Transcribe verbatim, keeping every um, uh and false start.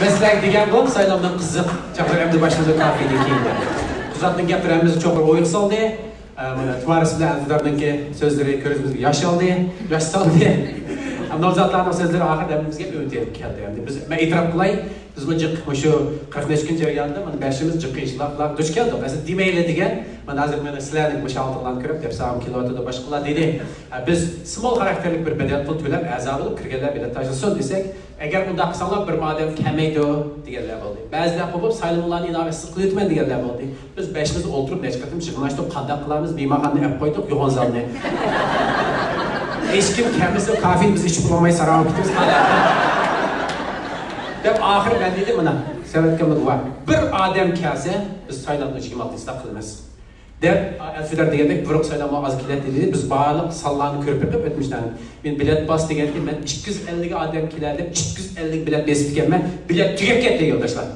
مەن سىلەرگە دېگەن بۇ سايلامنىڭ قىزىق چاغلىرى ئەمدى باشلىدى كافېدىن كېيىن. قۇزاتنىڭ گەپلىرى ھەممىمىزنى چوقۇم ئويغا سالدى. ئە، مانا تۇمارىس بىلەن ئەلفىدارنىڭكى سۆزلىرى كۆزىمىزگە ياش ئالدى، ياش سالدى. ھەم نامزاتلارنىڭ سۆزلىرى ئاخىرىدا ھەممىمىزگە ئۈمىد ئېلىپ كەلدى. ئەمدى بىز، مەن ئېتىراپ قىلاي، بىزمۇ جىق مۇشۇ قىرىق نەچچە كۈن جەريانىدا مانا بەشىمىز جىق قىيىنچىلىقلارغا دۇچ كەلدۇق. ئەسلى دېمەيلى دېگەن، مانا ھازىر مانا سىلەرنىڭ مۇشۇ ھالىتىڭلارنى كۆرۈپ دەپ ساغىم كېلىۋاتىدۇ، باشقىلار دېدى. ئە، بىز سمول خاراكتېرلىك بىر بەدەل پۇل تۆلەپ ئەزا بولۇپ كىرگەنلەر بېلەت تاشلىسۇن دېسەك، ئەگەر ئۇنداق قىلساڭلار بىر ئادەم كەلمەيدۇ دېگەنلەر بولدى. بەزىلەر قوپۇپ سايلىمىلارنى ئىناۋەتسىز قىلىۋېتىمەن دېگەنلەر بولدى. بىز بەشىمىز ئولتۇرۇپ نەچچە قېتىم يىغىنلاشتۇق، قانداق قىلارمىز، مېھمانخانىنى ئەپ قويدۇق يوغان زالنى. ھېچكىم كەلمىسە كافېنى بىز ئىچىپ بولالماي ساراڭ بولۇپ كېتىمىز، قانداق قىلىمىز؟ دەپ ئاخىرى مەن دېدىم، مانا سەۋەتكە بار، بىر ئادەم كەلسە بىز سايلامنى يىگىرمە ئالتىنچىسىدا قىلىمىز. دەپ، ئەلفىدار دېگەندەك بۇرۇن سايلامغا ئاز كېلەتتى دېدى. بىز بارلىق سانلارنى كۆرۈپ بېقىپ ئۆتمۈشلەرنى. مەن بېلەت باس دېگەنتى، مەن ئىككى يۈز ئەللىك ئادەم كېلەر دەپ ئىككى يۈز ئەللىك بېلەت بېسىپتىكەنمەن. بېلەت تۈگەپ كەتتى يولداشلار.